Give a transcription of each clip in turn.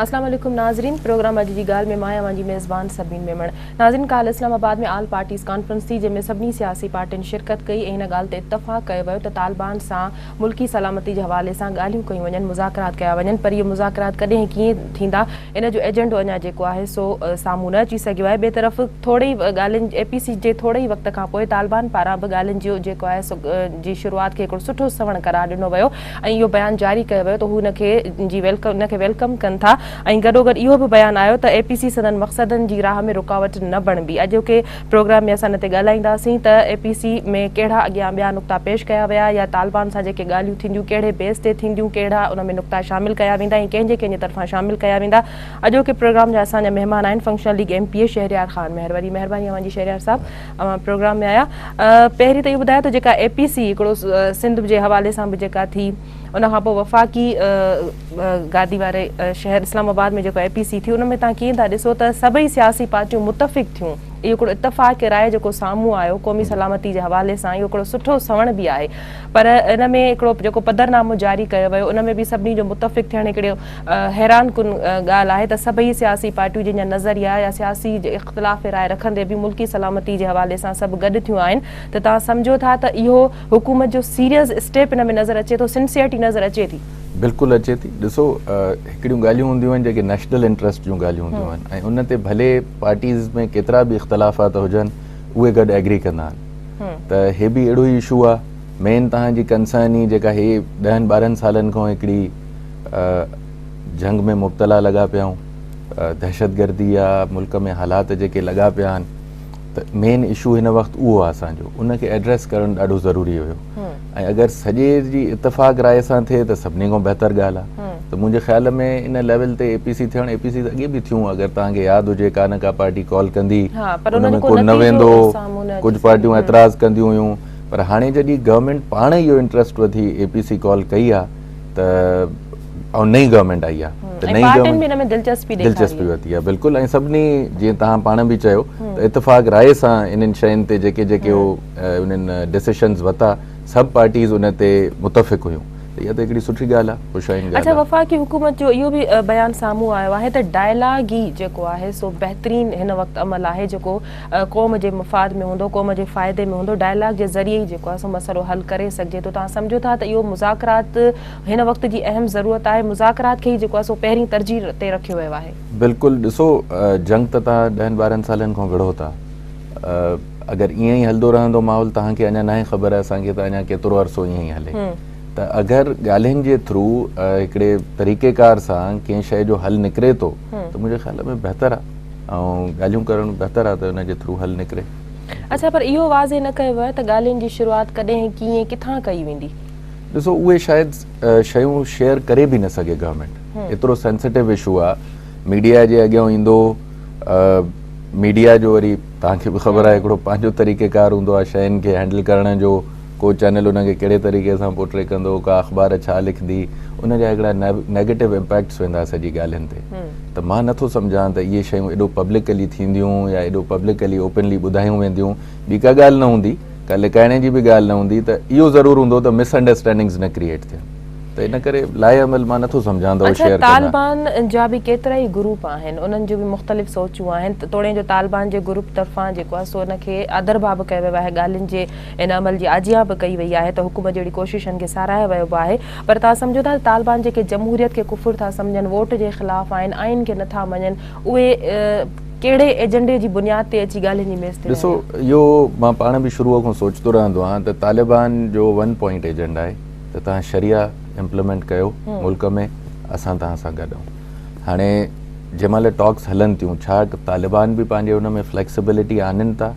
اسلام عليڪم ناظرين پروگرام اڄ جي ڳالهه ۾ مان اوهان جي ميزبان سبين ميمڻ ناظرين ڪالهه اسلام آباد ۾ آل پارٽيز ڪانفرنس ٿي جنهن ۾ سڀني سياسي پارٽين شرڪت ڪئي ۽ هن ڳالهه تي اتفاق ڪيو ويو ته طالبان سان ملڪي سلامتي جي حوالي سان ڳالهيون ڪيون وڃن مذاڪرات ڪيا وڃن پر اهي مذاڪرات ڪڏهن ڪيئن ٿيندا ان جو ايجنڊو اڃا جيڪو آهي سو سامهون نه اچي سگهيو آهي. ٻئي طرف ٿوري ئي ڳالهين اي پي سي جي ٿوري ئي وقت کان پوء طالبان پاران به ڳالهين جو جيڪو آهي سو جي شروعات کي هڪڙو سٺو سنوڻ قرار ڏنو ويو ۽ اهو بيان جاري ڪيو ويو ته هو ان کي جي welcome ان کي welcome ڪن ٿا ۽ گڏوگڏ اهو به بيان آيو ته اي پي سي سندن مقصدن جي راهه ۾ رڪاوٽ نه بڻبي. اڄوڪي پروگرام ۾ اسان ان تي ڳالهائينداسين ته اي پي سي ۾ ڪهڙا اڳيان ٻيا نقطا پيش ڪيا ويا يا طالبان سان جيڪي ڳالهيون ٿينديون ڪهڙي بيس تي ٿينديون ڪهڙا ان ۾ نقطا شامل ڪيا ويندا ۽ ڪنهن جي ڪنهن جي طرفان شامل ڪيا ويندا اڄوڪي پروگرام جا اسان جا مهمان آهن functional league M P A Shehryar Khan Mehr وڏي مهرباني اوهان جي شهريار صاحب اوهان پروگرام ۾ آيا پهرين ته اهو ٻڌايو ته جيڪا اي پي سي هڪڙو سنڌ جي حوالي سان به جيڪا ٿي ان کان پوء وفاقي گادي واري شهر اسلام آباد ۾ جيڪو اي پي سي ٿي ان ۾ تان ڪيئن ٿا ڏسو ته سڀئي سياسي پارٽيون متفق ٿيون اهو هڪڙو اتفاق راء جيڪو سامهون آيو قومي سلامتي جي حوالي سان اهو هڪڙو سٺو سوڻ به آهي پر ان ۾ هڪڙو جيڪو پڌرنامو جاري ڪيو ويو ان ۾ به سڀني جو متفق ٿيڻ هڪڙي حيران ڪن ڳالهه آهي ته سڀئي سياسي پارٽيون جن جا نظريا يا سياسي اختلاف راء رکندي به ملڪي سلامتي جي حوالي سان سڀ گڏ ٿيون آهن ته توهان سمجهو ٿا ته اهو حڪومت جو سيريس اسٽيپ ان ۾ نظر اچي ٿو سنسيئرٽي نظر اچي ٿي. بلڪل اچي ٿي. ڏسو هڪڙيون ڳالهيون هونديون آهن جيڪي نيشنل انٽرسٽ جون ڳالهيون هونديون آهن ۽ ان تي ڀلي پارٽيز ۾ ڪيترا به اختلافات هجن اهي گڏ ايگري ڪندا آهن ته هي به اهڙو ئي اشو آهي. مين توهان جي ڪنسرن ئي جيڪا هي ڏهن ٻارهن سالن کان هڪڙي جنگ ۾ مبتلا لڳا پيا آهيون دهشتگردي آ ملڪ ۾ حالات جيڪي لڳا پيا آهن ته مين اشو هن وقت اهو آهي اسان جو ان کي ايڊريس ڪرڻ ڏاڍو ضروري هيو ۽ اگر سڄي جي اتفاق راء سان ٿئي ته سڀني کان بهتر ڳالهه آهي ته منهنجي خيال ۾ ان ليول تي اي پي سي ٿيڻ اي پي سي اڳي به ٿيون اگر توهان کي ياد هجي ڪا نه ڪا پارٽي ڪال ڪندي ان ۾ ڪو نه ويندو ڪجهه پارٽيون اعتراض ڪنديون هيون پر هاڻي جڏهن گورنمينٽ پاڻ اهو انٽرسٽ وٺي اي پي سي ڪال ڪئي آهي ته ۽ نئين گورنمينٽ آئي آهي ته نئين پارٽين به ان ۾ دلچسپي ڏيکاري دلچسپي ورتي آهي بلڪل ۽ سڀني جيئن توهان پاڻ به چيو ته اتفاق راء سان انهن شين تي جيڪي جيڪي هو انهن ڊسيشنز ورتا سڀ پارٽيز ان تي متفق هيون ته اها ته هڪڙي سٺي ڳالهه آهي خوش آئين ڳالهه اڇا وفاقي حڪومت جو اهو به بيان سامهون آيو آهي ته ڊائلاگ ئي جيڪو آهي سو بهترين هن وقت عمل آهي جيڪو قوم جي مفاد ۾ هوندو، قوم جي فائدي ۾ هوندو، ڊائلاگ جي ذريعي ئي جيڪو آهي سو مسئلو حل ڪري سگهجي ٿو، توهان سمجهو ٿا ته اهو مذاڪرات هن وقت جي اهم ضرورت آهي، مذاڪرات کي ئي جيڪو آهي سو پهرين ترجيح تي رکيو ويو آهي. بلڪل ڏسو جنگ ته توهان ڏهن ٻارهن سالن کان وڙهو ٿا اگر ائين ئي هلندو رهندو ماحول توهان کي اڃا ناهي خبر اسان کي ته اڃا ڪيترو عرصو ائين ئي هلي ته اگر ڳالهين جي ٿرو هڪڙي طريقيڪار سان ڪنهن شيء جو حل نڪري ٿو ته منهنجي خيال ۾ بهتر آهي. ۽ ڳالهيون ڪرڻ بهتر آهي ته ان جي ٿرو حل نڪري. اڇا پر اهو واضح نه ڪيو ويو آهي ته ڳالهين جي شروعات ڪڏهن، ڪيئن، ڪٿان ڪئي ويندي؟ ڏسو اهي شايد شيون شيئر ڪري به نه سگهي گورنمينٽ ايترو سينسيٽو اشو آهي ميڊيا جي اڳيان ايندو ميڊيا جو وري توهان کي به خبر آهي هڪڙو پنهنجو طريقيڪار هوندو آهي شين کي هينڊل ڪرڻ جو ڪو چينل ان کي ڪهڙي طريقي سان پورٽري ڪندو، ڪا اخبار ڇا لکندي، ان جا هڪڙا نيگيٽو امپيڪٽس ويندا سڄي ڳالهين تي ته مان نٿو سمجهان ته اهي شيون ايڏو پبلڪلي ٿينديون يا ايڏو پبلڪلي اوپنلي ٻڌايون وينديون، ٻي ڪا ڳالهه نه هوندي، ڪا لڪائڻ جي به ڳالهه نه هوندي ته اهو ضرور هوندو ته مس انڊرسٽينڊنگز نه ڪريئيٽ ٿين ته ان ڪري لائحه عمل مان نٿو سمجهان ته اهو اڇا شيئر ڪندا. طالبان جا به ڪيترائي گروپ آهن انهن جون به مختلف سوچون آهن توڙي جو طالبان جي گروپ طرفان جيڪو آهي سو ان کي آڌرڀاء به ڪيو ويو آهي ڳالهين جي ان عمل جي آجيان به ڪئي وئي آهي ته حڪومت جهڙي ڪوششن کي ساراهيو ويو به آهي پر توهان سمجهو ٿا ته طالبان جيڪي جمهوريت کي ڪفر ٿا سمجهن ووٽ جي خلاف آهن آئين کي نٿا مڃن اهي ڪهڙي ايجنڊي جي بنياد تي اچي ڳالهين جي ميز تي ڏسو ويهندا؟ اهو مان پاڻ به شروع کان سوچندو رهندو آهيان ته طالبان جو ون پوائنٽ ايجنڊا آهي ته توهان شريعه امپليمينٽ ڪيو ملڪ ۾ اسان توهان سان گڏ آهيون هاڻي جنهن مهل ٽاڪس هلن ٿيون ڇا طالبان به پنهنجي ان ۾ فليڪسبلٽي آڻين ٿا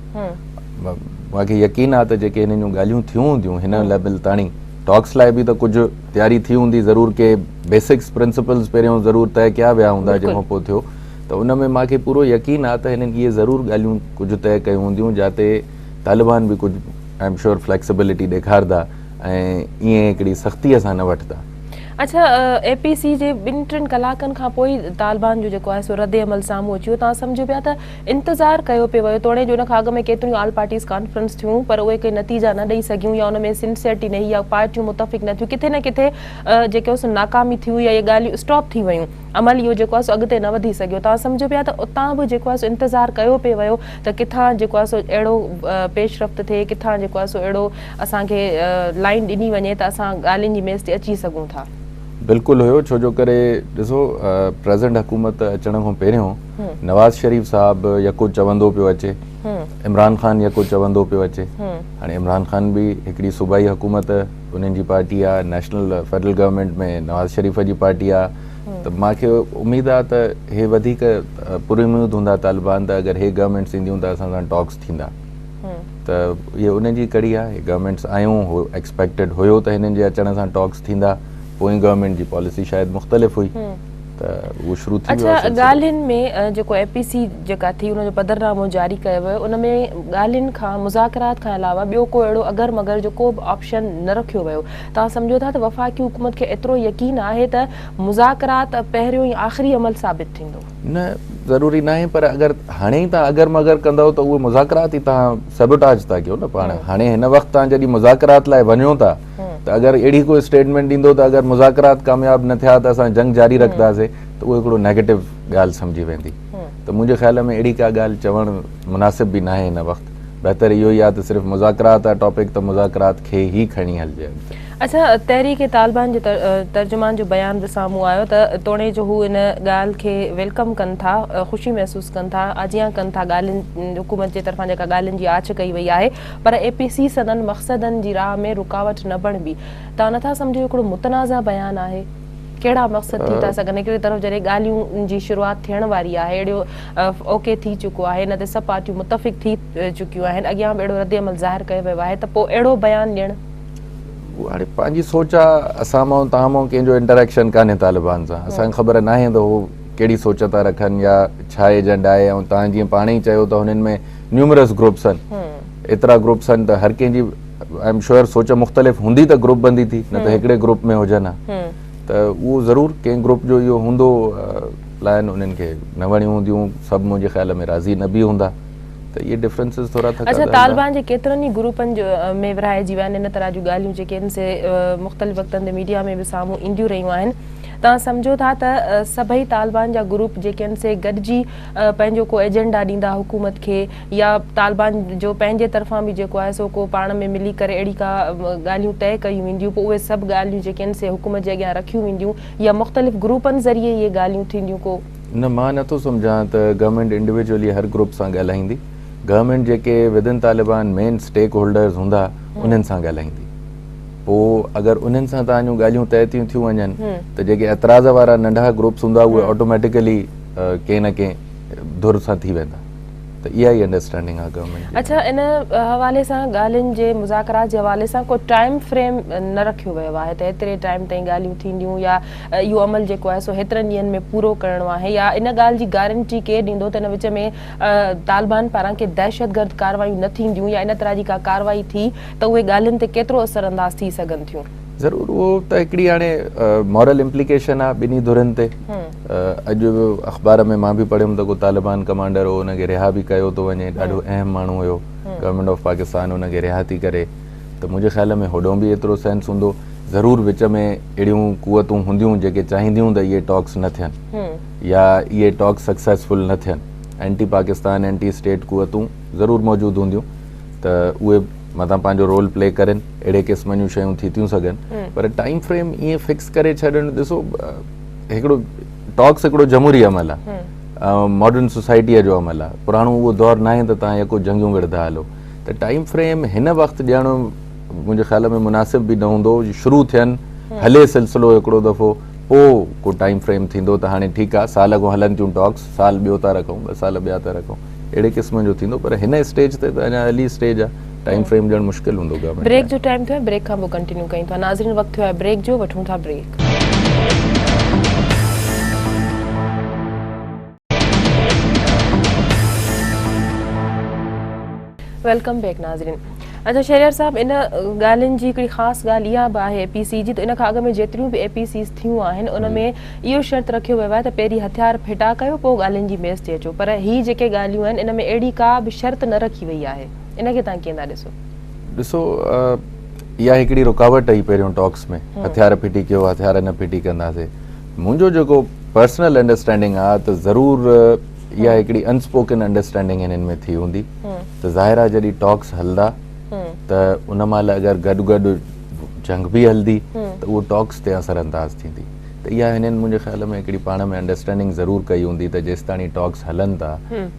مون کي يقين آ ته جيڪي هنن جون ڳالهيون ٿيون هونديون هن ليول تاڻي ٽاڪس لاء به ته ڪجهه تياري ٿي هوندي ضرور ڪي بيسڪس پرنسپلز پهريون ضرور طئي ڪيا ويا هوندا جنهن کان پوء ٿيو ته ان ۾ مان کي پورو يقين آ ته هنن اهي ضرور ڳالهيون ڪجهه طئي ڪيون هونديون جاتي طالبان به ڪجهه I am sure flexibility ڏيکاردا ۽ ائين هڪڙي سختيء سان نه وٺندا. اڇا اي پي سي جي ٻن ٽن ڪلاڪن کان پوء ئي طالبان جو جيڪو آهي سو رد عمل سامهون اچي ويو، توهان سمجهو پيا ته انتظار ڪيو پئي ويو، توڙي جو ان کان اڳ ۾ ڪيتريون آل پارٽيز ڪانفرنس ٿيون پر اهي ڪي نتيجا نه ڏئي سگهيون يا ان ۾ سنسيئرٽي نه هئي يا پارٽيون متفق نه ٿيون، ڪٿي نه ڪٿي جيڪو سو ناڪامي ٿي هئي يا اهي ڳالهيون اسٽاپ ٿي ويون، عمل اهو جيڪو آهي سو اڳتي نه وڌي سگهيو، توهان سمجهو پيا ته اتان به جيڪو آهي سو انتظار ڪيو پئي ويو ته ڪٿان جيڪو آهي سو اهڙو پيش رفت ٿئي، ڪٿان جيڪو آهي سو اهڙو اسان کي لائين ڏني وڃي ته اسان ڳالهين جي ميز تي اچي سگهون ٿا. بلڪل هيو ڇو جو ڪري ڏسو پريزنٽ حڪومت اچڻ کان پهريون نواز شريف صاحب يڪو چوندو پيو اچي عمران خان يڪو چوندو پيو اچي هاڻي عمران خان به هڪڙي صوبائي حڪومت انهن جي پارٽي آ national federal government ۾ Nawaz Sharif جي پارٽي آ ته مان کي اميد آ ته هي وڌيڪ پر اميد هوندا طالبان ته اگر هي گورنمينٽس اينديون ته اسان سان ٽاڪس ٿيندا ته اهي انهن جي ڪڙي آهي گورنمينٽس آيون هو ايڪسپيڪٽيڊ هيو ته هنن جي اچڻ سان ٽاڪس ٿيندا پوئين گورنمينٽ جي پاليسي شايد مختلف هئي ته اهو شروع ٿي ويو اڇا ڳالهين ۾ جيڪو اي پي سي جيڪا ٿي ان جو پڌرنامو جاري ڪيو ويو ان ۾ ڳالهين کان مذاڪرات کان علاوه ٻيو ڪو اهڙو اگر مگر جو ڪو به آپشن نه رکيو ويو توهان سمجهو ٿا ته وفاقي حڪومت کي ايترو يقين آهي ته مذاڪرات پهريون ۽ آخري عمل ثابت ٿيندو؟ نه ضروري ناهي پر اگر هاڻي ئي توهان اگر مگر ڪندؤ ته اهي مذاڪرات ئي توهان سيبوٽاج ٿا ڪيو نه پاڻ هاڻي هن وقت توهان جڏهن مذاڪرات لاء وڃو ٿا ته اگر اهڙي ڪو اسٽيٽمينٽ ڏيندو ته اگر مذاڪرات ڪامياب نه ٿيا ته اسان جنگ جاري رکنداسي ته اهو هڪڙو نيگيٽو ڳالهه سمجهي ويندي ته منهنجي خيال ۾ اهڙي ڪا ڳالهه چوڻ مناسب به ناهي هن وقت بهتر اهو ئي آهي ته صرف مذاڪرات آهي ٽاپڪ ته مذاڪرات کي ئي کڻي هلجي اڳتي. اڇا تحريڪ طالبان جي ترجمان جو بيان به سامهون آيو ته توڻي جو هو ان ڳالهه کي welcome ڪن ٿا، خوشي محسوس ڪن ٿا، آجيان ڪن ٿا ڳالهين حڪومت جي طرفان جيڪا ڳالهين جي آڇ ڪئي وئي آهي پر اي پي سي سندن مقصدن جي راهه ۾ رڪاوٽ نه بڻبي. توهان نٿا سمجهو هڪڙو متنازع بيان آهي؟ ڪهڙا مقصد ٿي ٿا سگهن هڪڙي طرف جڏهن ڳالهيون جي شروعات ٿيڻ واري آهي اهڙو اوڪي ٿي چڪو آهي ان تي سڀ پارٽيون متفق ٿي چڪيون آهن اڳيان به اهڙو رد عمل ظاهر ڪيو ويو آهي ته پوء اهڙو بيان ڏيڻ. هاڻي پنهنجي سوچ آ اسان مان توهان مان ڪنهن جو انٽريڪشن ڪانهي طالبان سان اسان کي خبر ناهي ته هو ڪهڙي سوچ ٿا رکن يا ڇا ايجنڊا آهي ۽ توهان جيئن پاڻ ئي چيو ته هنن ۾ نيومرس گروپس آهن ايترا گروپس آهن ته هر ڪنهن جي I am sure سوچ مختلف هوندي ته گروپ بندي ٿي نه ته هڪڙي گروپ ۾ هجن ها ته اهو ضرور ڪنهن گروپ جو اهو هوندو پلان انهن کي نه وڻيون هونديون سڀ منهنجي خيال ۾ راضي نه به هوندا ته اهي ڊفرنسز ٿورا ٿڪا اڇا طالبان جي ڪيترن ئي گروپن جو ۾ ورهائجي ويا آهن ان طرح جون ڳالهيون جيڪي آهن سي مختلف وقتن تي ميڊيا ۾ به سامهون اينديون رهيون آهن توهان سمجهو ٿا ته سڀئي طالبان جا گروپ جيڪي آهن سي گڏجي پنهنجو ڪو ايجنڊا ڏيندا حڪومت کي يا طالبان جو پنهنجي طرفان به جيڪو آهي سو ڪو پاڻ ۾ ملي ڪري اهڙي ڪا ڳالهيون طئي ڪيون وينديون پوء اهي سڀ ڳالهيون جيڪي آهن سي حڪومت جي اڳيان رکيون وينديون يا مختلف گروپن ذريعي اهي ڳالهيون ٿينديون ڪو. نه مان نٿو سمجهان ته گورنمينٽ انڊيويجولي هر گروپ سان ڳالهائيندي گورنمينٽ جيڪي ودن طالبان مين اسٽيڪ هولڊرز هوندا انهن سان ڳالهائيندي پوء اگر انهن سان توهان جون ڳالهيون طئي ٿيون ٿيون وڃن ته جيڪي اعتراض وارا ننڍا گروپس هوندا اهي آٽوميٽيڪلي ڪنهن نه ڪنهن ڌر سان ٿي ويندا ته اها ئي انڊرسٽينڊنگ آهي گورنمينٽ جي. اڇا ان حوالي سان ڳالهين جي مذاڪرات جي حوالي سان ڪو ٽائيم فريم نه رکيو ويو آهي ته هيتري ٽائيم تائين ڳالهيون ٿينديون يا اهو عمل جيڪو آهي سو هيترن ڏينهن ۾ پورو ڪرڻو آهي يا ان ڳالهه جي گارنٽي ڪير ڏيندو ته ان وچ ۾ طالبان پاران ڪي دهشتگرد ڪارروايون نه ٿينديون يا ان طرح جي ڪا ڪارروائي ٿي ته اهي ڳالهين تي ڪيترو اثر انداز ٿي سگهن ٿيون. ضرور اهو ته هڪڙي هاڻي مورل امپليڪيشن آهي ٻنهي ڌرين تي. اڄ اخبار ۾ مان به پڙهيم ته ڪو طالبان ڪمانڊر هو ان کي رها به ڪيو ٿو وڃي ڏاڍو اهم ماڻهو هيو گورنمينٽ آف پاڪستان ان کي رها ٿي ڪري ته منهنجي خيال ۾ هوڏهون به ايترو سينس هوندو ضرور وچ ۾ اهڙيون قوتون هونديون جيڪي چاهينديون ته اهي ٽاڪس نه ٿين يا اهي ٽاڪس سڪسيسفل نه ٿين اينٽي پاڪستان اينٽي اسٽيٽ قوتون ضرور موجود هونديون ته اهي متان پنهنجو رول پلي ڪرن اهڙي قسم جون شيون ٿي ٿيون سگهن پر ٽائيم فريم ائين فڪس ڪري ڇڏڻ ڏسو هڪڙو ٽاڪس هڪڙو جمهوري عمل آهي ماڊرن سوسائٽيء جو عمل آهي پراڻو اهو دور ناهي ته تان يڪو جنگيون وڙهندا هلو ته ٽائيم فريم هن وقت ڏيڻ منهنجي خيال ۾ مناسب به نه هوندو شروع ٿين هلي سلسلو هڪڙو دفعو پوء ڪو ٽائيم فريم ٿيندو ته هاڻي ٺيڪ آهي سال کان هلن ٿيون ٽاڪس سال ٻيو ٿا رکون ٻه سال ٻيا ٿا رکون اهڙي قسم جو ٿيندو پر هن اسٽيج تي ته اڃا ارلي اسٽيج آهي ٽائيم فريم ڏيڻ مشڪل هوندو گورنمينٽ بريڪ جو ٽائيم ٿيو آهي بريڪ کان پوء ڪنٽينيو ڪيون ٿا ناظرين وقت ٿيو آهي بريڪ جو وٺون ٿا بريڪ. Welcome back ناظرين. اچا شهريار صاحب ان ڳالهين جي هڪڙي خاص ڳالهه اها به آهي اي پي سي جي ته ان کان اڳ ۾ جيتريون به اي پي سيز ٿيون آهن ان ۾ اهو شرط رکيو ويو آهي ته پهرين هٿيار ڦٽا ڪيو پوء ڳالهين جي ميز تي اچو پر هي جيڪي ڳالهيون آهن ان ۾ اهڙي ڪا به شرط نه رکي وئي آهي ان کي توهان ڪيئن ٿا ڏسو؟ ڏسو اها هڪڙي رڪاوٽ هئي پهريون ٽاڪس ۾ هٿيار ڦٽي ڪيو هٿيار نه ڦٽي ڪنداسي منهنجو جيڪو پرسنل انڊرسٽينڊنگ آهي ته ضرور اها هڪڙي ان اسپوڪن انڊرسٽينڊنگ هنن ۾ ٿي هوندي ته ظاهر آهي جڏهن ٽاڪس هلندا ته ان مهل اگر گڏ گڏ جنگ به هلندي ته اهو ٽاڪس تي اثر انداز ٿيندي ته اها هنن منهنجي خيال ۾ هڪڙي پاڻ ۾ انڊرسٽينڊنگ ضرور ڪئي هوندي ته جيستاڻي ٽاڪس هلن ٿا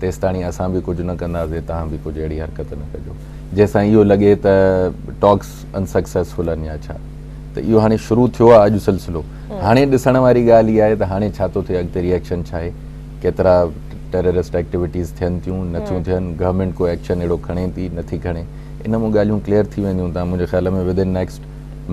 تيستاڻي اسان به ڪجهه نه ڪنداسين توهان به ڪجهه اهڙي حرڪت نه ڪجو جنهن سان اهو لڳي ته ٽاڪس انسڪسيسفل آهن يا ڇا ته اهو هاڻي شروع ٿيو آهي اڄ سلسلو هاڻي ڏسڻ واري ڳالهه اها آهي ته هاڻي ڇا ٿو ٿئي اڳتي ريئيڪشن ڇا آهي ڪيترا ٽيررسٽ ايڪٽيوٽيز ٿين ٿيون نه ٿيون ٿين گورنمينٽ ڪو ايڪشن اهڙو کڻي ٿي نه ٿي کڻي ان مون ڳالهيون ڪليئر ٿي وينديون تان منهنجي خيال ۾ ود ان نيڪسٽ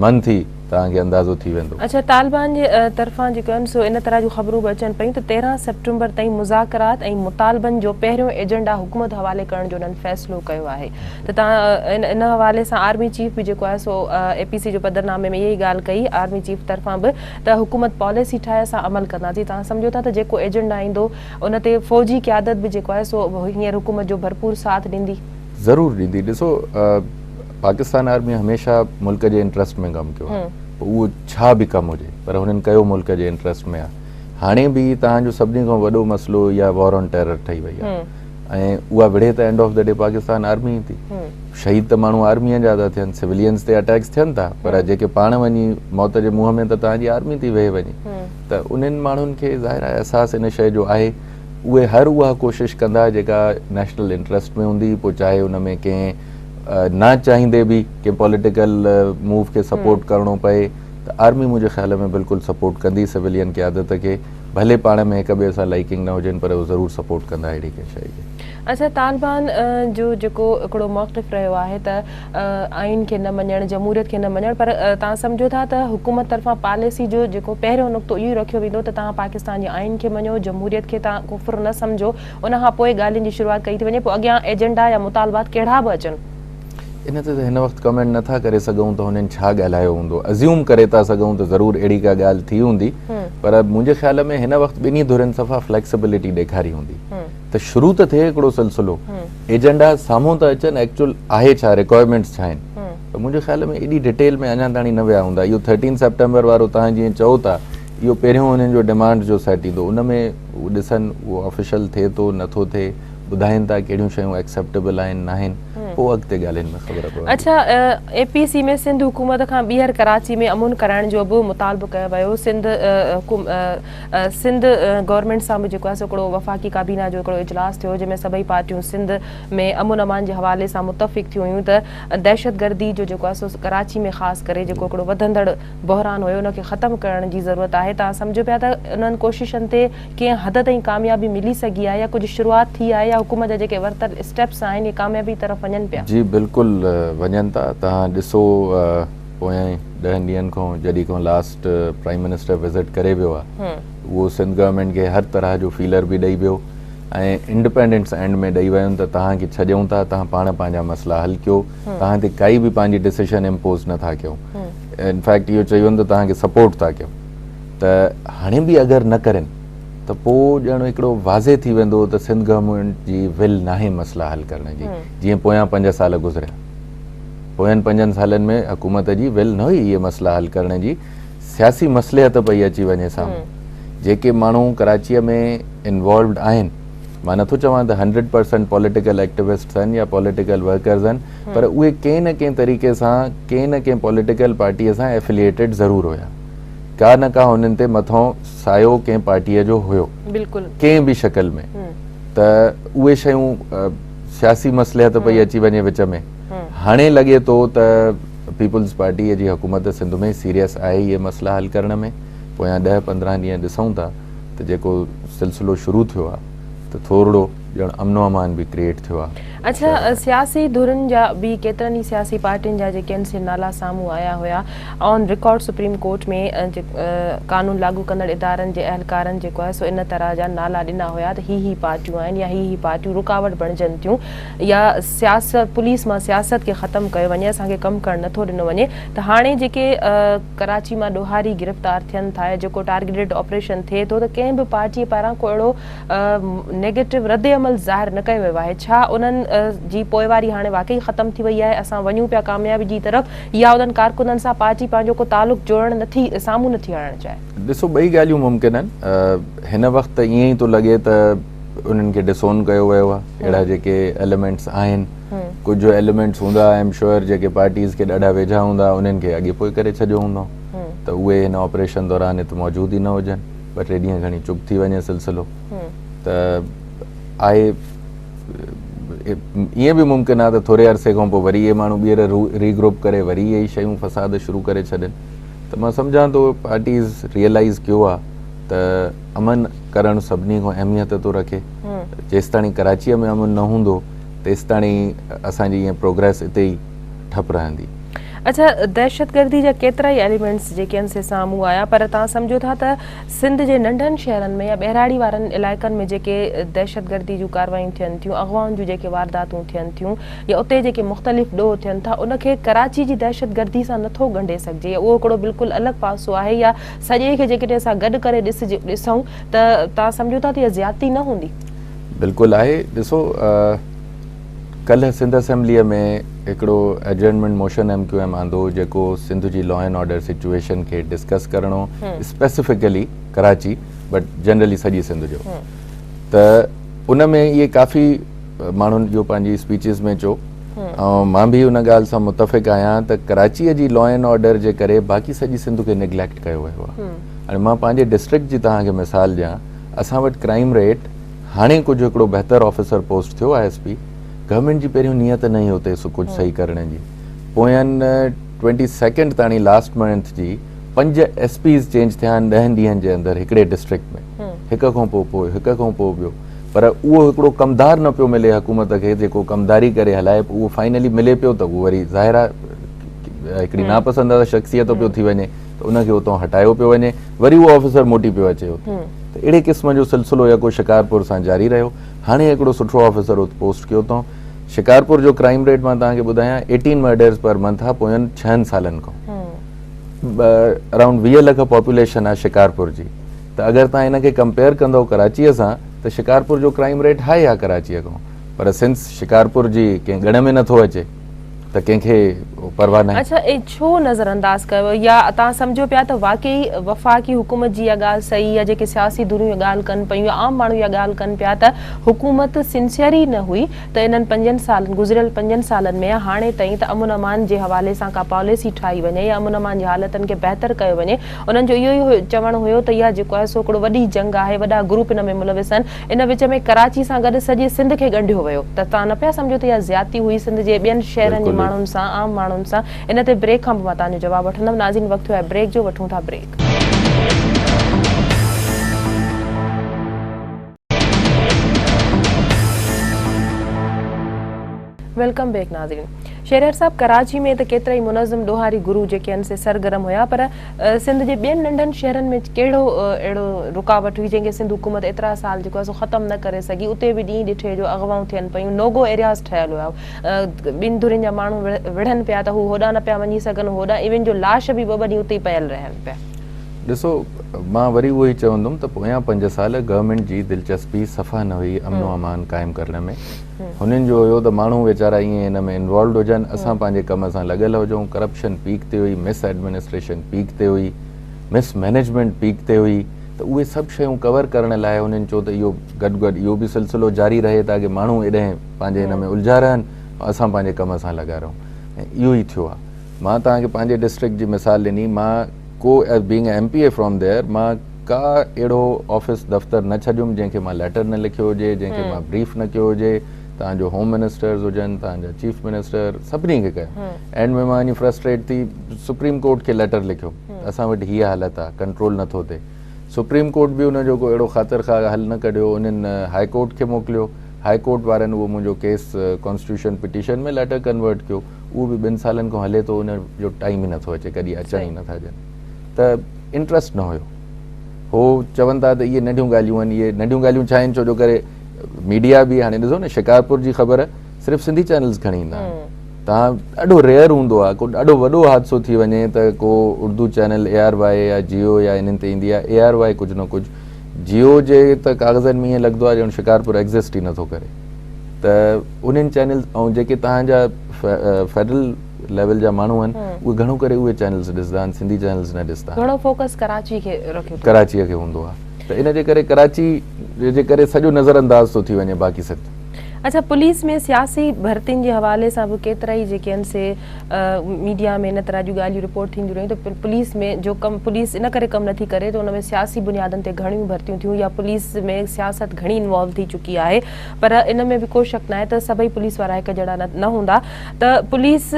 منٿ ئي توهان کي اندازو ٿي ويندو. اڇا طالبان جي طرفان جيڪو آهن سو ان طرح جون خبرون به اچن پيون ته 13 سيپٽمبر تائين مذاڪرات ۽ مطالبن جو پهريون ايجنڊا حڪومت حوالي ڪرڻ جو انهن فيصلو ڪيو آهي ته توهان ان حوالي سان آرمي چيف به جيڪو آهي سو اي پي سي جو پڌرنامي ۾ اها ئي ڳالهه ڪئي آرمي چيف طرفان به ته حڪومت پاليسي ٺاهي اسان عمل ڪنداسين توهان سمجهو ٿا ته جيڪو ايجنڊا ايندو ان تي فوجي قيادت به جيڪو آهي سو هينئر حڪومت جو ڀرپور ساٿ ڏيندي. ضرور ڏيندي ڏسو پاڪستان آرمي هميشه ملڪ جي انٽرسٽ ۾ ڪم ڪيو آهي پوء اهو ڇا به ڪم هجي پر هنن ڪيو ملڪ جي انٽرسٽ ۾ آهي هاڻي به توهان جو سڀني کان وڏو مسئلو اها وار آن ٽيرر ٺهي وئي آهي ۽ اها وڙهي ته end of the day Pakistan army ئي ٿي شهيد ته ماڻهو آرميء جا ٿا ٿين سولينز تي اٽيڪس ٿين ٿا پر جيڪي پاڻ وڃي موت جي منهن ۾ ته توهان جي آرمي ٿي ويهي وڃي ته انهن ماڻهن کي ظاهر آهي احساس ان شيء جو آهي اهي هر اها ڪوشش ڪندا جيڪا نيشنل انٽرسٽ ۾ هوندي پوء چاهي ان ۾ ڪنهن نه چاهيندي به ڪنهن پوليٽيڪل موو کي سپورٽ ڪرڻو پئي ته آرمي منهنجي خيال ۾ بلڪل سپورٽ ڪندي سولين قيادت کي ڀلي پاڻ ۾ هڪ ٻئي سان لائيڪنگ نه هجين پر هو ضرور سپورٽ ڪندا اهڙي ڪنهن شيء کي. اڇا طالبان جو جيڪو هڪڙو موقف رهيو آهي ته آئين کي نه مڃڻ جمهوريت کي نه مڃڻ پر توهان سمجهو ٿا ته حڪومت طرفان پاليسي جو جيڪو پهريون نقطو اهو ئي رکيو ويندو ته توهان پاڪستان جي آئين کي مڃو جمهوريت کي توهان ڪفر نه سمجهو ان کان پوء ڳالهين جي شروعات ڪئي ٿي وڃي پوء اڳيان ايجنڊا يا مطالبات ڪهڙا به اچن. ان تي ته هن وقت ڪمينٽ نه ٿا ڪري سگهون ته هنن ڇا ڳالهايو هوندو. ازيوم ڪري ٿا سگهون ته ضرور اهڙي ڪا ڳالهه ٿي هوندي پر منهنجي خيال ۾ هن وقت ٻنهي ڌرين صفا فليڪسبلٽي ڏيکاري هوندي ته شروع ته ٿئي هڪڙو سلسلو ايجنڊا سامهون ته اچن ايڪچوئل آهي ڇا رڪوائرمينٽس ڇا آهن پر منهنجي خيال ۾ ايڏي ڊيٽيل ۾ اڃا تاڻي نه ويا هوندا. اهو ٿرٽين سيپٽمبر وارو توهان جيئن چئو ٿا اهو پهريون هنن جو ڊمانڊ جو سيٽ ايندو ان ۾ ڏسن اهو آفيشل ٿئي ٿو نه ٿو ٿئي ٻڌائين ٿا ڪهڙيون شيون ايڪسيپٽيبل آهن ناهن پوء اڳتي ڳالهين ۾ خبر پوندي. اڇا اي پي سي ۾ سنڌ حڪومت کان ٻيهر ڪراچي ۾ امن ڪرائڻ جو به مطالبو ڪيو ويو سنڌ سنڌ گورنمينٽ سان به جيڪو آهي سو هڪڙو وفاقي ڪابينا جو هڪڙو اجلاس ٿيو جنهن ۾ سڀئي پارٽيون سنڌ ۾ امن امان جي حوالي سان متفق ٿيون هيون ته دهشتگردي جو جيڪو آهي سو ڪراچي ۾ خاص ڪري جيڪو هڪڙو وڌندڙ بحران هيو ان کي ختم ڪرڻ جي ضرورت آهي توهان سمجهو پيا ته انهن ڪوششن تي ڪنهن حد تائين ڪاميابي ملي سگهي آهي يا ڪجهه شروعات ٿي آهي يا حڪومت جا جيڪي ورتل اسٽيپس آهن اهي ڪاميابي طرف وڃن پيا؟ جي بلڪل وڃن ٿا توهان ڏسو پوئين ڏهن ڏينهن کان جڏهن کان لاسٽ پرائيم منسٽر وزٽ ڪري ويو آهي اهو سنڌ گورنمينٽ کي هر طرح جو فيلر به ڏئي ويو ۽ انڊپينڊنس اينڊ ۾ ڏئي ويو ته توهان کي ڇڏيون ٿا توهان پاڻ پنهنجا مسئلا حل ڪيو توهان تي ڪائي به پنهنجي ڊسيشن امپوز نه ٿا ڪيون انفيڪٽ اهو چئي ويو ته توهان کي سپورٽ ٿا ڪيون ته هاڻي به اگر نه ڪرين ته پوء ڄڻ هڪڙو واضح ٿي ويندو ته سنڌ گورنمينٽ جي ول ناهي مسئلا حل ڪرڻ جي جيئن پويان 5 سال گذريا پوين 5 سالن ۾ حڪومت جي ول نه هئي اهي مسئلا حل ڪرڻ جي سياسي مصلحت پئي اچي وڃي سامهون جيڪي ماڻهو ڪراچيء ۾ انوالوڊ آهن مان نٿو چوان ته 100% پوليٽيڪل ايڪٽيوسٽس آهن يا پوليٽيڪل ورڪرز آهن پر اهي ڪنهن نه ڪنهن طريقي سان ڪنهن نه ڪنهن پوليٽيڪل پارٽيء سان افيليئيٽيڊ ضرور هيا ڪا نه ڪا انهن تي مٿئون سايو ڪنهن پارٽيء جو هيو ڪنهن به شڪل ۾ ته اهي شيون سياسي مصلحت پئي اچي وڃي وچ ۾ هاڻي لڳي ٿو ته پيپلز پارٽيء جي حڪومت سنڌ ۾ سيريس آهي اهي مسئلا حل ڪرڻ ۾ پويان 10 15 ڏينهن ڏسون ٿا ته جيڪو سلسلو شروع ٿيو آهي ته ٿورڙو ڄڻ امن و امان به ڪريئيٽ ٿيو آهي. اڇا سياسي ڌرين جا به ڪيترن ئي سياسي پارٽين جا جيڪي آهن سي نالا سامهون آيا هيا آن رڪارڊ سپريم ڪورٽ ۾ قانون لاڳو ڪندڙ ادارن جي اهلڪارن جيڪو آهي سو ان طرح جا نالا ڏنا هيا ته هي هي پارٽيون آهن يا هي هي پارٽيون رڪاوٽ بڻجن ٿيون يا سياست پوليس مان سياست کي ختم ڪيو وڃي اسان کي ڪم ڪرڻ نٿو ڏنو وڃي ته هاڻي جيڪي ڪراچي مان ڏوهاري گرفتار ٿين ٿا يا جيڪو ٽارگيٽيڊ آپريشن ٿئي ٿو ته ڪنهن به پارٽي پاران ڪو اهڙو نيگيٽو رد عمل ظاهر نه ڪيو ويو آهي، ڇا انهن جي پوئواري هاڻي واقعي ختم ٿي وئي آهي، اسان وڃون پيا ڪاميابي جي طرف يا انهن ڪارڪنن سان پارٽي پنهنجو ڪو تعلق جوڙڻ نٿي سامهون نٿي آڻڻ چاهي؟ ڏسو ٻئي ڳالهيون ممڪن آهن، هن وقت ته ائين ئي ٿو لڳي ته انهن کي ڊسون ڪيو ويو آهي، اهڙا جيڪي ايليمينٽس آهن، ڪجهه ايليمينٽس هوندا I am sure جيڪي پارٽيز کي ڏاڍا ويجها هوندا انهن کي اڳي پوء ڪري ڇڏيو هوندو ته اهي هن آپريشن دوران هت موجود ئي نه هجن. ٻه ٽي ڏينهن کڻي چپ ٿي وڃي سلسلو ته آهي ائين به ممڪن آهي ته ٿوري عرصي کان پوء وري اهي ماڻهو ٻيهر ري گروپ ڪري وري اهي شيون فساد شروع ڪري ڇڏين ته مان سمجهان ٿو پارٽيز ريئلائز ڪيو آهي ته امن ڪرڻ سڀني کان اهميت ٿو رکي جيستاڻي ڪراچيء ۾ امن نه هوندو تيستاڻي اسان جي ائين پروگريس اتي ئي ٺپ رهندي. اڇا دهشتگردي جا ڪيترائي ايليمينٽس جيڪي آهن سي سامهون آيا پر توهان سمجهو ٿا ته سنڌ جي ننڍن شهرن ۾ يا ٻهراڙي وارن علائقن ۾ جيڪي دهشتگردي جون ڪاروايون ٿين ٿيون اغوائن جون جيڪي وارداتون ٿين ٿيون يا اتي جيڪي مختلف ڏوهه ٿين ٿا ان کي ڪراچي جي دهشتگردي سان نٿو ڳنڍي سگهجي يا اهو هڪڙو بلڪل الڳ پاسو آهي يا سڄي کي جيڪڏهن اسان گڏ ڪري ڏسجي ڏسون ته توهان سمجهو ٿا ته اها زيادتي نه هوندي؟ بلڪل آهي ڏسو ڪلهه سنڌ اسيمبليء ۾ هڪڙو adjournment motion M Q M آندو جيڪو سنڌ جي لا اينڊ آرڊر سچوئيشن کي ڊسڪس ڪرڻو اسپيسفڪلي ڪراچي بٽ جنرلي سڄي سنڌ جو ته ان ۾ اهي ڪافي ماڻهن اهو پنهنجي اسپيچز ۾ چيو ۽ مان به ان ڳالهه سان متفق آهيان ته ڪراچيء جي لا اينڊ آرڊر جي ڪري باقي سڄي سنڌ کي نگليڪٽ ڪيو ويو آهي هاڻي مان پنهنجي ڊسٽرڪٽ جي توهان کي مثال ڏيان اسان وٽ ڪرائيم ريٽ هاڻي ڪجهه هڪڙو بهتر آفيسر پوسٽ ٿيو I S P government جي پهريون نيت نه هئي اتي سو ڪجهه صحيح ڪرڻ جي پوين ٽوئنٽي سيڪنڊ تاڻي لاسٽ منٿ جي 5 ايس پيز چينج ٿيا آهن 10 ڏينهن جي اندر هڪڙي ڊسٽرڪٽ ۾ هڪ کان پوء پوء هڪ کان پوء ٻيو پر اهو هڪڙو ڪمدار نه پيو ملي حڪومت کي جيڪو ڪمداري ڪري هلائي اهو فائنلي ملي پيو ته اهو وري ظاهر آهي هڪڙي ناپسنديده شخصيت پيو ٿي وڃي ته ان کي اتان هٽايو پيو وڃي وري اهو آفيسر موٽي پيو اچي اتي ته اهڙي قسم جو سلسلو يڪو شڪارپور سان جاري رهيو هاڻي هڪڙو سٺو آفيسر ات پوسٽ ڪيو اٿئون شڪارپور جو ڪرائيم ريٽ مان توهان کي ٻڌايان ايٽين مرڊرز پر منٿ آ پوين ڇهن سالن کان اراؤنڊ 20 لک پاپوليشن آ شڪارپور جي ته اگر توهان ان کي ڪمپيئر ڪندو ڪراچيء سان ته شڪارپور جو ڪرائيم ريٽ هائي آ ڪراچيء کان پر سنس شڪارپور جي ڪنهن ڳڻ ۾ نٿو اچي ته ڪنهن کي پرواهه ناهي. اڇا اي ڇو نظر انداز ڪيو ويو يا توهان سمجهو پيا ته واقعي وفاقي حڪومت جي اها ڳالهه صحيح يا جيڪي سياسي ڌريون اها ڳالهه ڪن پيون يا عام ماڻهو اها ڳالهه ڪن پيا ته حڪومت سنسيئر ئي نه هئي ته انهن پنجن سالن گذريل پنجن سالن ۾ يا هاڻي تائين ته امن امان جي حوالي سان ڪا پاليسي ٺاهي وڃي يا امن امان جي حالتن کي بهتر ڪيو وڃي انهن جو اهو ئي چوڻ هيو ته اها جيڪو آهي سو هڪڙو وڏي جنگ آهي وڏا گروپ ان ۾ ملوث آهن ان وچ ۾ ڪراچي سان گڏ سڄي سنڌ کي ڳنڍيو ويو ته توهان نه پيا سمجهو ته اها زيادتي هئي سنڌ جي ٻين شهرن جي ماڻهن سان عام ماڻهن سان ان تي بريڪ کان پوء مان توهان جو جواب وٺندم ناظرين وقت ٿيو آهي بريڪ جو وٺون ٿا بريڪ. Welcome back ناظرين شهريار صاحب ڪراچي ۾ ته ڪيترائي منظم ڏوهاري گروهه جيڪي آهن سي سرگرم هيا پر سنڌ جي ٻين ننڍن شهرن ۾ ڪهڙو اهڙو رڪاوٽ هئي جنهن کي سنڌ حڪومت ايترا سال جيڪو آهي سو ختم نه ڪري سگهي اتي به ڏينهن ڏٺي جو اغوائون ٿين پيون نوگو ايرياز ٺهيل هيا ٻن ڌرين جا ماڻهو وڙهن پيا ته هو هوڏانهن نه پيا وڃي سگهن هوڏانهن ايون جو لاش به ٻه ٻه ڏينهن اتي ئي پيل رهن پيا. ڏسو مان وري اهو ئي چوندم ته پويان 5 سال گورنمينٽ جي دلچسپي صفا نه هئي امن و امان قائم ڪرڻ ۾ هنن جو هيو ته ماڻهو ويچارا ائين ان ۾ انوالوڊ هجن اسان پنهنجي ڪم سان لڳل هجون ڪرپشن پيڪ تي هئي مس ايڊمنسٽريشن پيڪ تي هئي مس مئنيجمينٽ پيڪ تي هئي ته اهي سڀ شيون ڪور ڪرڻ لاء هنن چيو ته اهو گڏ گڏ اهو به سلسلو جاري رهي تاڪه ماڻهو ايڏهن پنهنجي هن ۾ الجها رهن اسان پنهنجي ڪم سان لڳا رهون ۽ اهو ئي ٿيو آهي مان توهان کي پنهنجي ڊسٽرڪٽ جي مثال ڏني مان ڪو being M P A from there مان ڪا اهڙو آفيس دفتر نه ڇڏيم جنهن کي مان ليٽر نه لکيو هجي جنهن کي مان بريف نه ڪيو هجي توهان جو هوم منسٽرز هجن توهان جا چيف منسٽر سڀني کي ڪيو اينڊ ۾ مان وڃي فرسٽريٽ ٿي سپريم ڪورٽ کي ليٽر لکيو اسان وٽ هيء حالت آهي ڪنٽرول نٿو ٿئي سپريم ڪورٽ به ان جو ڪو اهڙو خاطر خواهه حل نه ڪڍيو انهن هاء ڪورٽ کي موڪليو هاء ڪورٽ وارن اهو منهنجو case constitution petition ۾ letter convert ڪيو اهو به ٻن سالن کان هلي ٿو ان جو ٽائيم ئي نٿو اچي ڪڏهن اچڻ ئي نٿا ڏين ته انٽرسٽ نه هيو هو چون ٿا ته اهي ننڍيون ڳالهيون آهن اهي ننڍيون ڳالهيون ڇا آهن ڇو جو ڪري ميڊيا به هاڻي ڏسو نه شڪارپور جي خبر صرف سنڌي چينلز کڻي ايندا آهن تان ڏاڍو ريئر هوندو آهي ڪو ڏاڍو وڏو حادثو ٿي وڃي ته ڪو Urdu channel A R Y يا جيو يا انهن تي ايندي آهي اي آر وائي ڪجهه نه ڪجهه جيو جي ته ڪاغذن ۾ ائين لڳندو آهي ڄڻ شڪارپور ايگزسٽ ئي نٿو ڪري ته انهن چينلز ۽ جيڪي تهان جا فيڊرل ليول جا ماڻهو آهن اهي گهڻو ڪري اهي چينلز ڏسندا آهن سنڌي چينلز نه ڏسندا آهن. گهڻو فوڪس ڪراچي کي رکيو ٿو. ڪراچي کي هوندو آهي ته ان جي ڪري ڪراچي جي ڪري سڄو نظر انداز ٿو ٿي وڃي باقي سنڌ. اڇا پوليس ۾ سياسي ڀرتين جي حوالي سان به ڪيترائي جيڪي آهن سي ميڊيا ۾ ان طرح جون ڳالهيون رپورٽ ٿينديون رهيون ته پوليس ۾ جو ڪم پوليس ان ڪري ڪم نٿي ڪري ته ان ۾ سياسي بنيادن تي گهڻيون ڀرتيون ٿيون يا پوليس ۾ سياست گهڻي انوالو ٿي چڪي آهي پر ان ۾ به ڪو شڪ ناهي ته سڀئي پوليس وارا هڪ جهڙا نه هوندا ته پوليس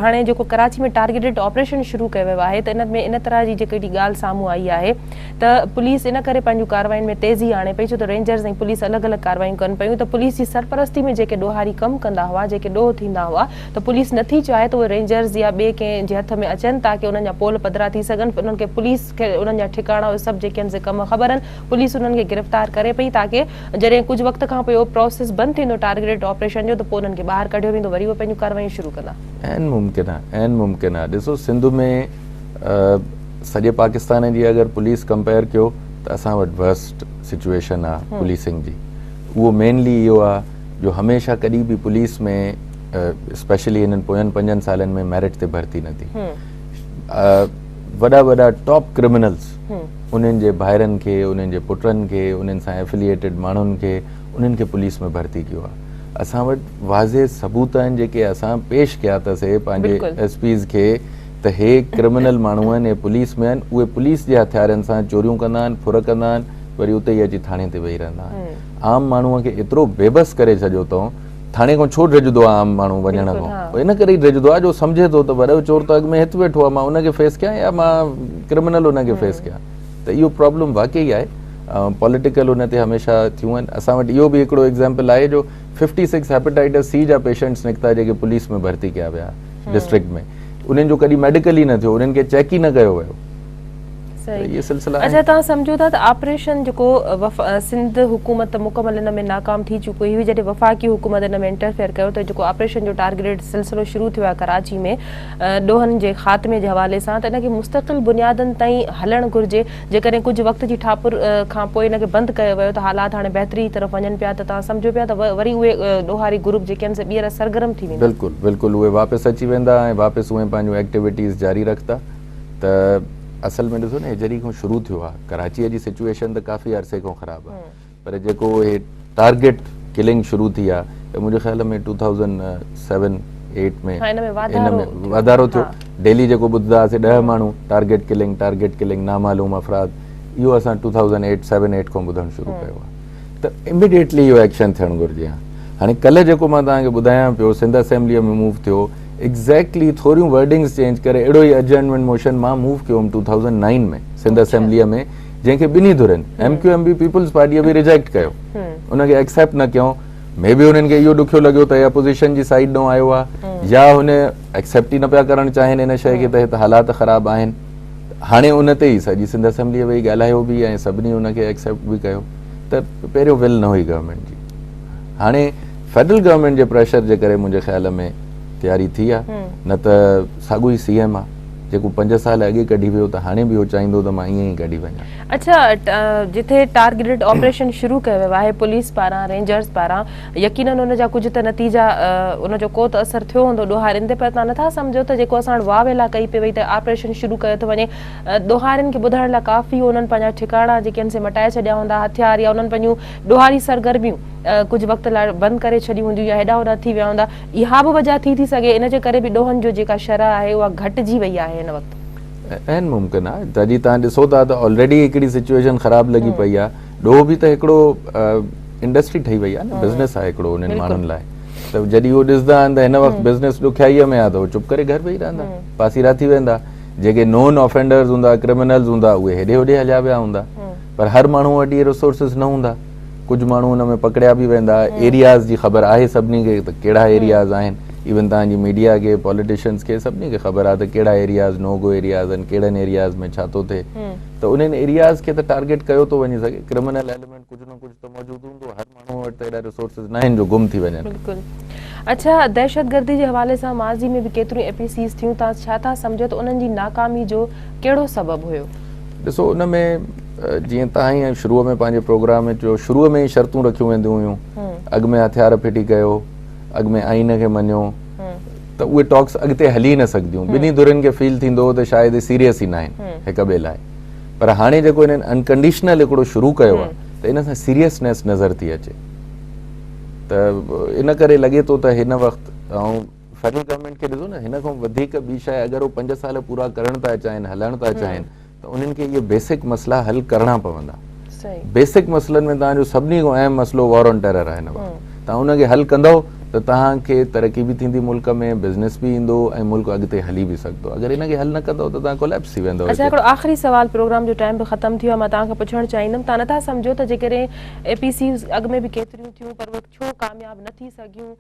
هاڻي جيڪو ڪراچي ۾ ٽارگيٽيڊ آپريشن شروع ڪيو ويو آهي ته ان ۾ ان طرح جي جيڪي ڳالهه سامهون آئي آهي ته پوليس ان ڪري پنهنجون ڪاررواين ۾ تيزي آڻي پئي ڇو ته رينجرز ۽ پوليس الڳ الڳ ڪارروايون ڪن پيون ته پوليس جي سرپرستي ۾ جيڪي ڏوهاري ڪم ڪندا هئا جيڪي ڏوهه ٿيندا هئا ته پوليس نٿي چاهي ته اهي رينجرز يا ٻئي ڪنهن جي هٿ ۾ اچن تاڪه انهن جا پول پڌرا ٿي سگهن انهن کي پوليس کي انهن جا ٺڪاڻا اهي سڀ جيڪي آهن سي ڪم خبر آهن پوليس انهن کي گرفتار ڪري پئي تاڪه جڏهن ڪجهه وقت کان پوء اهو پروسيس بند ٿيندو ٽارگيٽيڊ آپريشن جو ته پوء انهن کي ٻاهر ڪڍيو ويندو وري اهي پنهنجون ڪارروايون شروع ڪندا. عين ممڪن آهي عين ممڪن آهي ڏسو سنڌ ۾ سڄي پاڪستان جي اگر پوليس ڪمپيئر ڪيو ته اسان وٽ ورسٽ سچويشن آ پوليسنگ جي اهو مينلي اهو آ جو هميشه ڪڏهن به پوليس ۾ اسپيشلي هنن پوين پنجن سالن ۾ ميرٽ تي ڀرتي نه ٿي وڏا وڏا ٽاپ ڪرمنلز انهن جي ڀائرن کي انهن جي پٽن کي انهن سان افيليئيٽيڊ ماڻهن کي انهن کي پوليس ۾ ڀرتي ڪيو آ اسان وٽ واضح ثبوت آهن جيڪي اسان پيش ڪيا ته سي پنهنجي ايس پيز کي ته هي ڪرمنل ماڻهو آهن، هي پوليس ۾ آهن، اهي پوليس جي هٿيارن سان چوريون ڪندا آهن، ڦر ڪندا آهن، وري اتي ئي اچي ٿاڻي تي ويهي رهندا آهن. عام ماڻهوء کي ايترو بيبس ڪري ڇڏيو اٿئون، ٿاڻي کان ڇو ڊڄندو آهي عام ماڻهو وڃڻ کان؟ ان ڪري ئي ڊڄندو آهي جو سمجهي ٿو ته وڏو چور ته اڳ ۾ هت ويٺو آهي، مان ان کي فيس ڪيان يا مان ڪرمنل ان کي فيس ڪيان؟ ته اهو پرابلم واقعي آهي، پوليٽيڪل ان تي هميشه ٿيون آهن. اسان وٽ اهو به هڪڙو ايگزامپل آهي جو ففٽي سڪس هيپاٽائٽس سي جا پيشنٽس نڪتا جيڪي پوليس ۾ ڀرتي ڪيا ويا ڊسٽرڪٽ ۾. انهن جو ڪڏهن ميڊيڪل ئي نه ٿيو انهن کي چيڪ ئي نه ڪيو ويو اهي سلسلا اڇا توهان سمجهو ٿا ته آپريشن جيڪو سنڌ حڪومت مڪمل ان ۾ ناڪام ٿي چڪي هئي جڏهن وفاقي حڪومت ان ۾ انٽرفيئر ڪيو ته جيڪو آپريشن جو ٽارگيٽ سلسلو شروع ٿيو آهي ڪراچي ۾ ڏوهن جي خاتمي جي حوالي سان ته ان کي مستقل بنيادن تائين هلڻ گهرجي جيڪڏهن ڪجهه وقت جي ٺاپر کان پوء ان کي بند ڪيو ويو ته حالات هاڻي بهتري طرف وڃن پيا ته توهان سمجهو پيا ته وري اهي ڏوهاري گروپ جيڪي آهن سي ٻيهر سرگرم ٿي ويندا. بلڪل بلڪل اهي واپس اچي ويندا ۽ واپس اهي پنهنجون ايڪٽيوٽيز جاري رکندا ته اصل ۾ ڏسو نه هي جڏهن کان شروع ٿيو آهي ڪراچيء جي سچوئيشن ته ڪافي عرصي کان خراب آهي پر جيڪو هي ٽارگيٽ ڪلنگ شروع ٿي آ ته منهنجي خيال ۾ ٽو ٿائوزنڊ سيون ايٽ ۾ ان ۾ واڌارو ٿيو ڊيلي جيڪو ٻڌندا هئاسين 10 ماڻهو ٽارگيٽ ڪلنگ ٽارگيٽ ڪلنگ نامعلوم افراد اهو اسان two thousand eight seven eight کان ٻڌڻ شروع ڪيو آ ته اميڊيٽلي اهو ايڪشن ٿيڻ گهرجي ها هاڻي ڪلهه جيڪو مان توهان کي ٻڌايان پيو سنڌ اسيمبليء ۾ موو ٿيو ايگزيڪٽلي ٿوريون ورڊنگز چينج ڪري اهڙو ئي ايڊجرنمينٽ موشن مان موو ڪيو هوم ٽو ٿائوزنڊ نائن ۾ سنڌ اسيمبليء ۾ جنهن کي ٻنهي ڌرين ايم ڪيو ايم به پيپلز پارٽيء به ريجيڪٽ ڪيو ان کي ايڪسيپٽ نه ڪيو مي بي انهن کي اهو ڏکيو لڳيو ته اپوزيشن جي سائيڊ ڏانهن آيو آهي يا هن ايڪسيپٽ ئي نه پيا ڪرڻ چاهين ان شيء کي ته هت حالات خراب آهن هاڻي ان تي ئي سڄي سنڌ اسيمبليء ويهي ڳالهايو به ۽ سڀني ان کي ايڪسيپٽ به ڪيو ته پهريون ول نه هئي گورنمينٽ جي هاڻي فيڊرل گورنمينٽ جي پريشر جي ڪري منهنجي خيال ۾ تياري ٿي آهي نه ته ساڳو ئي سي ايم آهي جيڪو پنج سال اڳي ڪڍي ويو ته هاڻي به اهو چاهيندو ته مان ائين ئي ڪڍي وڃان. اڇا جتي ٽارگيٽڊ آپريشن شروع ڪيو ويو آهي پوليس پاران رينجرز پاران يقينن ان جا ڪجهه ته نتيجا ان جو ڪو ته اثر ٿيو هوندو ڏوهارين تي پر توهان نٿا سمجهو ته جيڪو اسان وٽ واويلا ڪئي پئي وئي ته آپريشن شروع ڪيو ٿو وڃي ڏوهارين کي ٻڌائڻ لاء ڪافي انهن پنهنجا ٺڪاڻا جيڪي آهن سي مٽائي ڇڏيا هوندا هٿيار يا انهن پنهنجون ڏوهاري سرگرميون ڪجهه وقت لاء بند ڪري ڇڏيون هونديون يا هيڏانهن هوڏانهن ٿي ويا هوندا اها به وجهه ٿي ٿي سگهي ان جي ڪري به ڏوهن جو جيڪا شرح آهي اها گهٽجي وئي آهي هن وقت. عين ممڪن آهي جڏهن توهان ڏسو ٿا ته آلريڊي هڪڙي سچوئيشن خراب لڳي پئي آهي ڏوهه به ته هڪڙو انڊسٽري ٺهي وئي آهي نه بزنس آهي هڪڙو انهن ماڻهن لاء ته جڏهن اهو ڏسندا آهن ته هن وقت بزنس ڏکيائيء ۾ آهي ته هو چپ ڪري گهر ويهي رهندا پاسيرا ٿي ويندا جيڪي نون آفينڊرز هوندا ڪرمنلز هوندا اهي هيڏي هوڏي هليا ويا هوندا پر هر ماڻهو وٽ اهي ريسورسز نه هوندا. ڪجهه ماڻهو ان ۾ پڪڙيا به ويندا. ايرياز جي خبر آهي سڀني کي ته ڪهڙا ايرياز آهن. ايون توهان جي ميڊيا کي، پاليٽيشنز کي، سڀني کي خبر آهي ته ڪهڙا ايرياز نو گو ايرياز آهن، ڪهڙن ايرياز ۾ ڇا ٿو ٿئي. ته انهن ايرياز کي ته ٽارگيٽ ڪيو ٿو وڃي سگهي. ڪرمنل ايليمينٽ ڪجهه نه ڪجهه ته موجود هوندو. هر ماڻهوء وٽ ته ايڏا ريسورسز ناهن جو گم ٿي وڃن. بلڪل. اڇا دهشتگردي جي حوالي سان ماضي ۾ به ڪيتريون اي پي سيز ٿيون، توهان ڇا ٿا سمجهو ته انهن جي ناڪامي جو ڪهڙو سبب هيو؟ ڏسو ان ۾ جيئن توهان ئي شروع ۾ پنهنجي پروگرام ۾ چيو شروع ۾ ئي شرطون رکيون وينديون هيون اڳ ۾ هٿيار ڦٽي ڪيو اڳ ۾ آئين کي مڃيو ته اهي ٽاڪس اڳتي هلي نه سگهنديون ٻنهي ڌرين کي فيل ٿيندو هو ته شايد سيريس ئي ناهن هڪ ٻئي لاء پر هاڻي جيڪو هنن انڪنڊيشنل هڪڙو شروع ڪيو آهي ته ان سان سيريسنيس نظر ٿي اچي ته ان ڪري لڳي ٿو ته هن وقت ۽ فيڊرل گورنمينٽ کي ڏسو نه هن کان وڌيڪ ٻي شيء اگر هو پنج سال پورا ڪرڻ ٿا چاهين هلڻ ٿا چاهين ته انهن کي اهي بيسڪ مسئلا حل ڪرڻا پوندا. بيسڪ مسئلن ۾ توهان جو سڀني کان اهم مسئلو وار آن ٽيرر آهي هن وقت. توهان ان کي حل ڪندؤ ته توهان کي ترقي به ٿيندي ملڪ ۾ بزنس به ايندو ۽ ملڪ اڳتي هلي به سگهندو. اگر ان کي حل نه ڪندؤ ته توهان ڪوليپس ٿي ويندؤ اڇا هتي. هڪڙو آخري سوال پروگرام جو ٽائيم به ختم ٿي ويو آهي مان توهان کان پڇڻ چاهيندم توهان نٿا سمجهو ته جيڪڏهن اي پي سيز اڳ ۾ به ڪيتريون ٿيون پر اهي ڇو ڪامياب نه ٿي سگهيون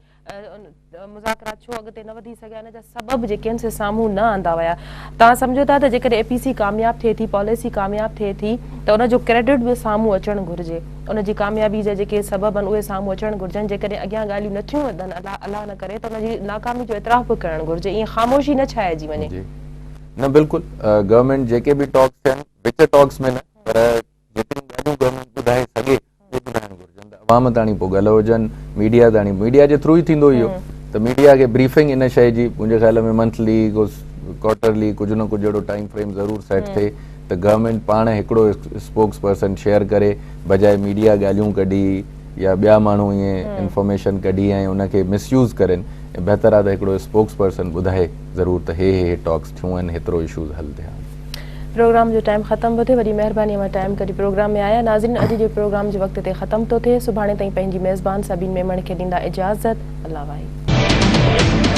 مذاڪرات ڇو اڳتي نه وڌي سگهيا ان جا سبب جيڪي آهن سي سامهون نه آندا ويا توهان سمجهو ٿا ته جيڪڏهن اي پي سي ڪامياب ٿئي ٿي پاليسي ڪامياب ٿئي ٿي ته ان جو ڪريڊٽ به سامهون اچڻ گهرجي ان جي ڪاميابي جا جيڪي سبب آهن اهي سامهون اچڻ گهرجن جيڪڏهن اڳيان ڳالهيون نه ٿيون وڌن الله الله نه ڪري ته ان جي ناڪامي جو اعتراف به ڪرڻ گهرجي ائين خاموشي نه ڇائجي وڃي. جي نه بلڪل گورنمينٽ جيڪي به ٽاڪس ٿين وچ ٽاڪس ۾ نه پر جيتريون ڳالهيون گورنمينٽ ٻڌائي سگهي اهي ٻڌائڻ گهرجن ته عوام تاڻي پڳل هجن ميڊيا تاڻي ميڊيا جي ٿرو ئي ٿيندو اهو ته ميڊيا کي بريفنگ ان شيء جي منهنجي خيال ۾ منٿلي ڪوارٽرلي ڪجهه نه ڪجهه اهڙو ٽائيم فريم ضرور سيٽ ٿئي ته گورنمينٽ پاڻ هڪڙو اسپوڪس پرسن شيئر ڪري بجاء ميڊيا ڳالهيون ڪڍي يا ٻيا ماڻهو ائين انفارميشن ڪڍي ۽ ان کي مس يوز ڪرين بهتر آهي ته هڪڙو اسپوڪس پرسن ٻڌائي ضرور ته هي هي ٽاڪس ٿيون آهن هيترو اشوز حل ٿيا آهن. پروگرام جو ٽائيم ختم پيو ٿئي وڏي مهرباني اوهان ٽائيم ڪڍي پروگرام ۾ آيا ناظرين اڄ جي پروگرام جو وقت هتي ختم ٿو ٿئي سڀاڻي تائين پنهنجي ميزبان سبين ميمڻ کي ڏيندا اجازت الله واهي.